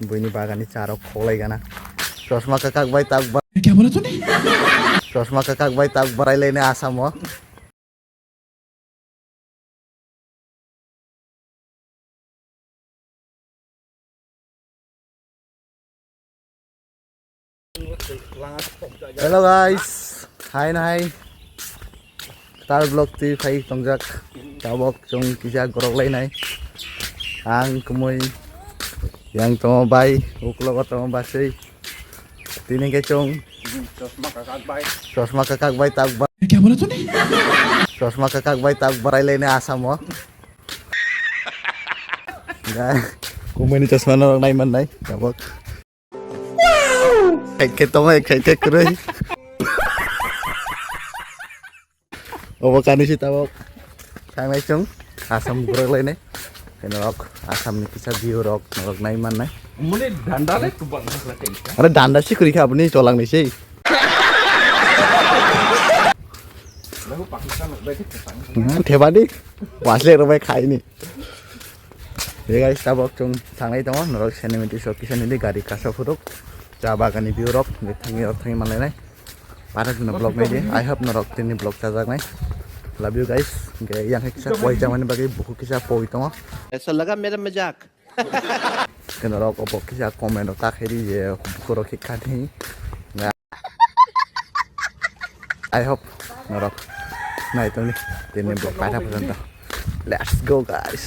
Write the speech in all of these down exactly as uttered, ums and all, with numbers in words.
Buini bagani charok khoklai gana. Chosma kakak bai tak ba-, ये क्या बोला तूने? Chosma kakak bai tak barai lainai Asamo. Hello guys, hai na hai. Kwtal vlog twi phai tongjak. Tabok chwng kisa gorok lainai. Ang kumui yang tongo bai, uklogo tongo basui. Tini khe chwng chosma kakak bai tak ba-, ये क्या बोला तूने? Chosma kakak bai tak barai lainai Asamo. Kumui ni chosma norok nai mannai tabok. Khaikhe tongo, khaikhe kwrwi. Obo kani si tabok. Thangnai chwng Assam gorok lainai. Khe norok Assam ni kisa view rok norok nai mannai. Mune danda le kubang na khaikha. Are danda si kwrwi kha aboni cholang ni si. Lagu Pakistan bai khe thang. Hmm, thebani. Wasle rok bai khaini. Hey guys, tabok chwng thangnai tongo, norok seventy so kisa nini gari kaisa phuruk, cha bagani view rok, thangwi or thangwi manlainai. Pathak jino vlog nai di, I hope norok tini vlog chajaknai. Love you guys, hingke yang kisa poi jamani bagwi buku kisa poi tongo. ऐसा लगा मेरा मजाक। Khe norok obo kisa comment o ta khe di je buku rok khe kani. I hope norok nai tongni tini vlog paithak phaikha. Let's go guys.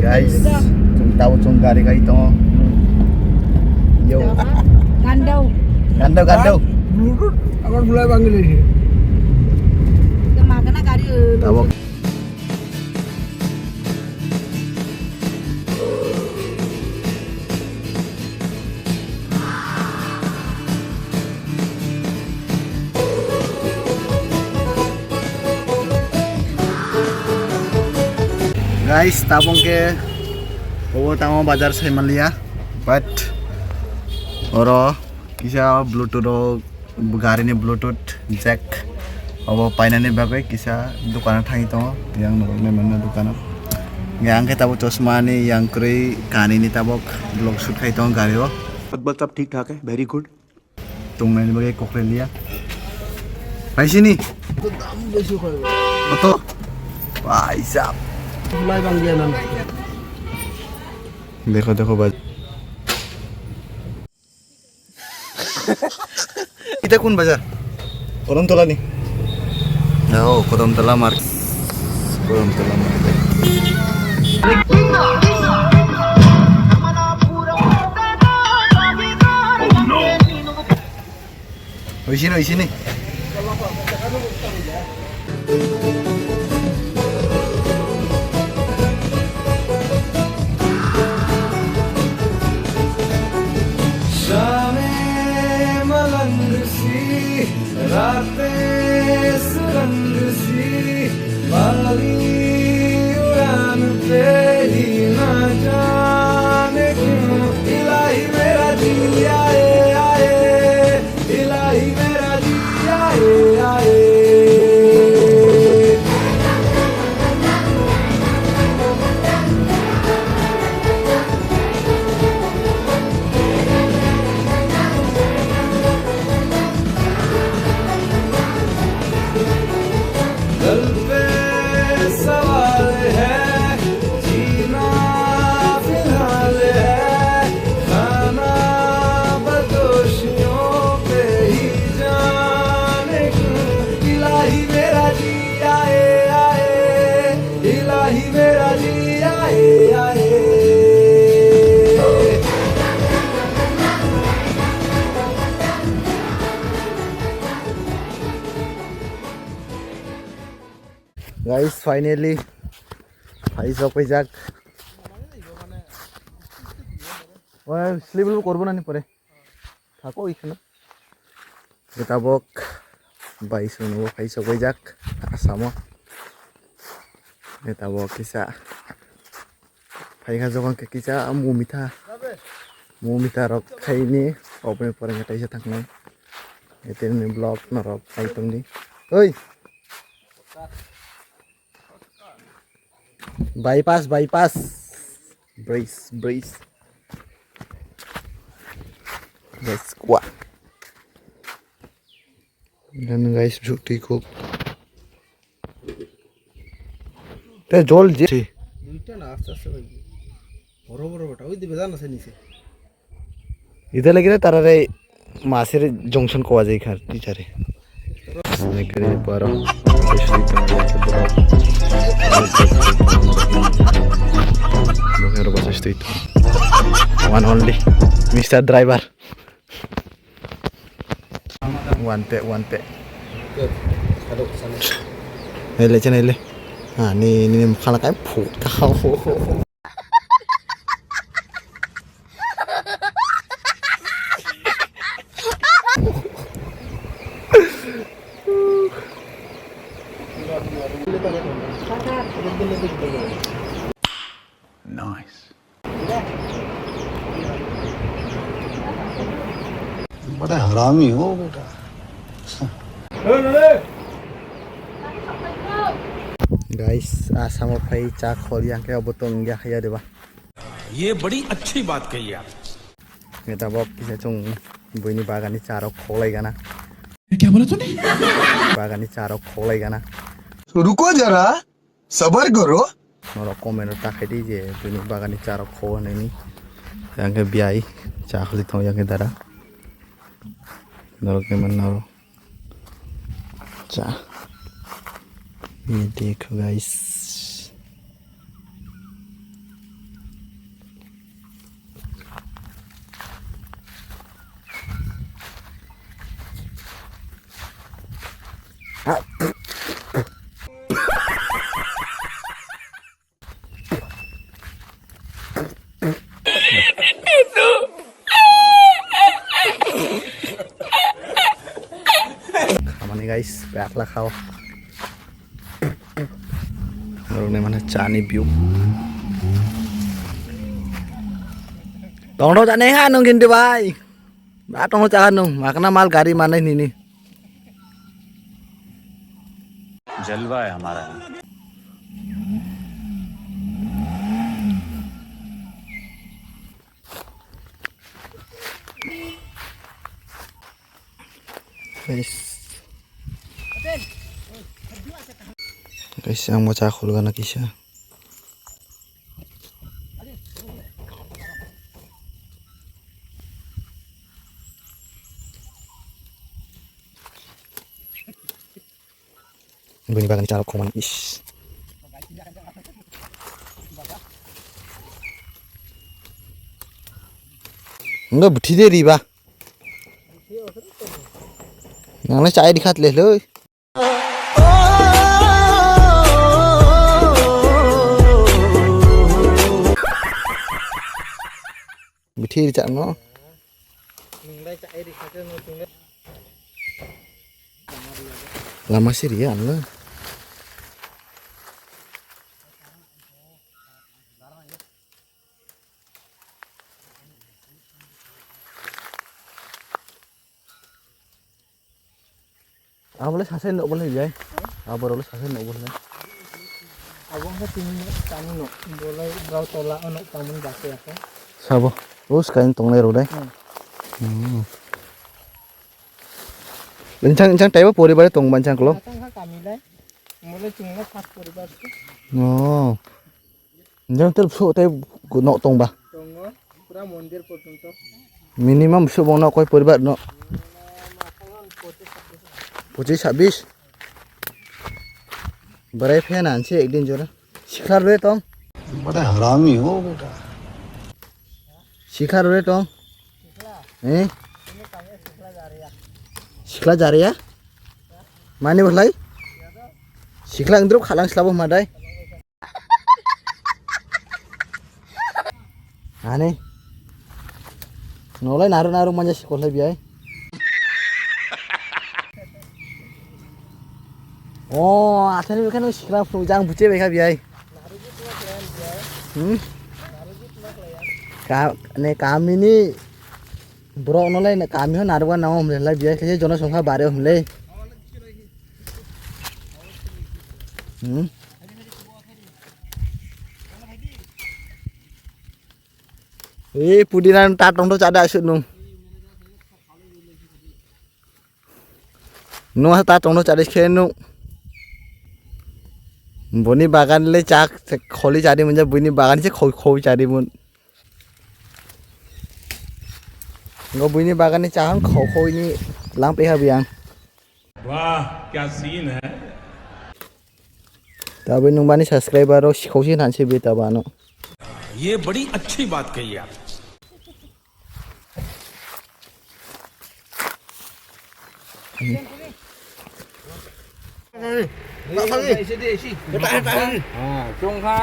Guys, chwng tabo chwng gari gai tongo. Yo. Gandau. Gandau, gandau. Bluetooth abar bulai bangli. Tabo. Guys, tabok khe obo tamo bazar sai manliya, but oro kisa Bluetooth o gari ni Bluetooth jack obo painani bagwi kisa dukano thangwi tongo, yang norok nai manna dukano. Yang khe tabok chosma ni, yang kwrwi kanini tabok vlog shoot khai tongo gari o. Bas, bas, sab thik thak hai, very good. Tongnani bagwi kokre liya. Paisini? Dam besi koi. Koto? Paisa. Lai bang dia nan. Dekho, dekho, baj. Ita kun bazar? Kodamtola ni. Oh, Kodamtola market. Kodamtola market. Oisini, oisini. Shame malang si, ratein surang si, bali uran pe hi na jaane kyun, ilahi mera ji aaye, aaye, ilahi mera ji aaye, aaye. दिल पे सवाल है, जीना फिलहाल है, खाना बदोशियों पे ही जाने क्यों, इलाही मेरा जी आए, आए, इलाही मेरा जी आए, आए। Guys, finally, phaisok paijak. Oy, sleep lo korbo nani pore. Thako ikhana. Tabok bai sunu phaisok paijak Assam o. Tabok kisa phaikha jokon khe kisa mumitha. Mumitha rok khaini oboni pore khe taisa thangkhnai. Eteni vlog norok khai tongdi. Oi. Bypass, bypass. Brace, brace. Let's go. Then guys, bwswk twi kuk. Te jol je. Duita na aste aste bai. Boro boro bata. Oi dibe jana se nise. Ida lagi na tarare masir junction ko ajai khar teacher. One only Mister Driver. One te, one te. Hele, chen hele. Ah, ni, ni, ni mukha lakai phuk ka. Nice. बड़ा हरामी हो बेटा। Guys, asamo phai cha khol yang khe obo tong ya khaya deba. ये बड़ी अच्छी बात कही आप। Eta bok kisa chung buini bagani cha rok kholai gana. ये क्या बोला तूने? Bagani cha rok kholai gana. रुको जरा। Sabar karo. Norok comment o ta khai di je bini bagani cha rok kho hinwi. Yang khe biyai cha khali thong yang khe dara. Norok khe man norok cha. Ye dekho guys. Khamani guys, bakla khao. Norokni mane chani view. Tongdo jane ha nung kintu bai. Ba tongo cha nung, makna mal gari mane nini. जलवा है हमारा। Guys. Guys, ang mo cha khulgana kisa. Bini bagani cha rok khomani is. Nga bwthi de riba. Nang le cha edi khat le loi. Bwthi ri cha no. Lama siri ya, ano. Abo le sasai nok bo le jai. Abo le sasai nok bo le. Abo khe tini nok tamo nok. Bo le bwrao tola o nok tamo ni bakhe ya khe. Sabo. O sky ni tongnai rok dai. Hmm. Hmm. Inchang, inchang taibo poribar tong ba inchang klo. Tang kha kami lai. Mo le chwng no first poribar se. Oh. Jang tel phu tai nok tong ba. Tongo, pura mondir porjonto. Minimum subong nok koi poribar no. Pochis sabis. Barai phe na anse ekdin jora. Sikla rwe tong. Bada harami ho beta. Sikla rwe tong. Eh? Sikla jariya. Mani bwlai? Sikla wngdruk khalang slabo hwnba dai? Ani. Nolai naru naru manja sikol hai biyai. O, asani bwkhano sikla phunuk jang buche bekha biyai. Hmm? Ka, ne kamini borok nolai kami ho naruga nang hom lai biyai khe jono songkha bare hom le. Hmm? Eh, pudina ta tong to chada asuk nung. Nung ta tong to chada khe nung. Boni bagan le chak kholi chari mun ja, boni bagan se khoi khoi chari mun. Ngo buini bagani chahang khou khou ni lang pe ha biang. Wah, kya scene hai. Tabi nung bani subscriber rok sikhou si nan se bi tabano. Ye badi achhi baat kahi aap. Ah, chwngkha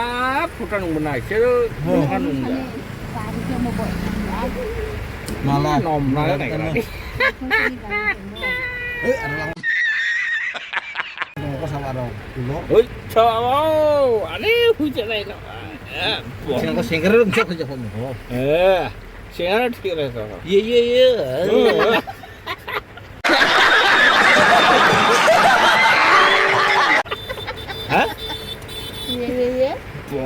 phuta nungbo nai, se nungkha nungya. Mala. Nom nai nai. Eh, ada lang. Nungkha sama dong. Hoi, chao, ani hui chalai no. Eh, bo. Sengkha, sengkha rum chok chok. Eh, sengkha thik rai to. Ye, ye, ye. Oh. Ha? Ye, ye, ye. Bo.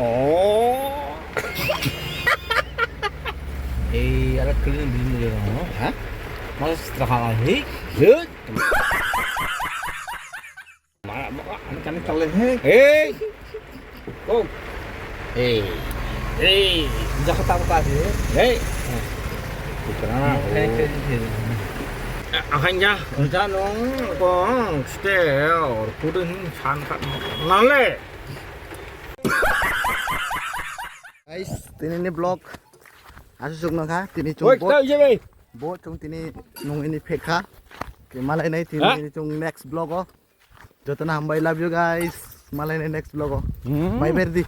Eh, ada clean di sini, no? Ha? Mas terhalang, hei. Hei. Mana, mana, kami kalian, hei. Hei. Oh. Hei. Hei. Jahat apa kasih? Hei. Putra. Akhanya, janong kong stay or pudun sankat nale. Guys, tini ni vlog asuk nang kha, tini chung Oi, bo, tau je bai. Bo chung tini nung ini pekha. Ke malai nai tini Ha? Ini chung next vlog o. Jotono hambai, love you guys. Malai nai next vlog o. Hmm. Bye bye di.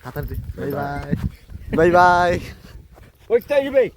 Hatar di. Bye bye. Bye bye. Oi, tau je bai.